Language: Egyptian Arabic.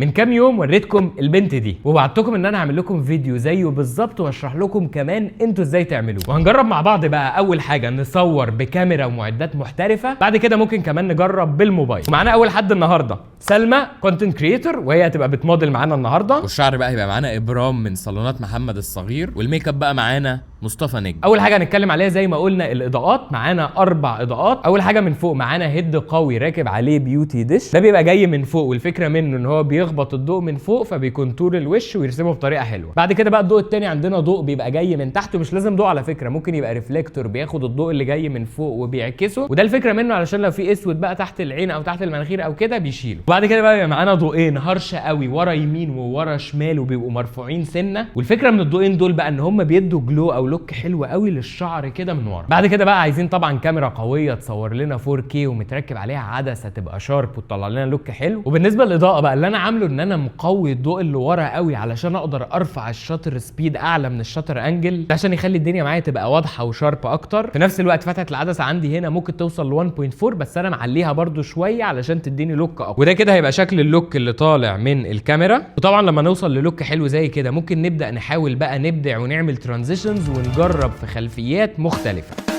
من كام يوم وريتكم البنت دي ووعدتكم ان انا هعمل لكم فيديو زيه بالظبط واشرح لكم كمان انتوا ازاي تعملوه. وهنجرب مع بعض بقى. اول حاجة نصور بكاميرا ومعدات محترفه، بعد كده ممكن كمان نجرب بالموبايل. ومعانا اول حد النهارده سلمى، content creator، وهي هتبقى بتموديل معانا النهارده. والشعر بقى هيبقى معانا ابرام من صالونات محمد الصغير، والميك اب بقى معانا مصطفى نجم. اول حاجة هنتكلم عليها زي ما قلنا الاضاءات. معانا اربع اضاءات. اول حاجة من فوق معانا head قوي راكب عليه beauty dish، ده بيبقى جاي من فوق، والفكرة منه ان هو بيخبط الضوء من فوق فبي contour الوش ويرسمه بطريقة حلوه. بعد كده بقى الضوء التاني عندنا ضوء بيبقى جاي من تحت، ومش لازم ضوء على فكره، ممكن يبقى reflector بياخد الضوء اللي جاي من فوق وبيعكسه، وده الفكرة منه علشان لو في اسود بقى تحت العين او تحت المناخير او كده بيشيله. وبعد كده بقى بيبقى معانا ضوئين harsh قوي، ورا يمين وورا شمال، وبيبقوا مرفوعين سنه، والفكرة من الضوئين دول بقى ان هم بيدوا glow او look حلو قوي للشعر كده من ورا. بعد كده بقى عايزين طبعا كاميرا قوية تصور لنا 4K ومتركب عليها عدسة تبقى sharp وتطلع لنا look حلو. وبالنسبة للاضاءة بقى، اللي انا عامله ان انا مقوي الضوء اللي ورا قوي علشان اقدر ارفع ال shutter speed اعلى من ال shutter angle، ده عشان يخلي الدنيا معايا تبقى واضحة و sharp اكتر. في نفس الوقت فتحه العدسة عندي هنا ممكن توصل ل 1.4، بس انا معليها برده شوية علشان تديني look اقوى. وده كده هيبقى شكل ال look اللي طالع من الكاميرا. وطبعا لما نوصل ل look حلو زي كده ممكن نبدا نحاول بقى نبدع ونعمل transitions ونجرب في خلفيات مختلفه.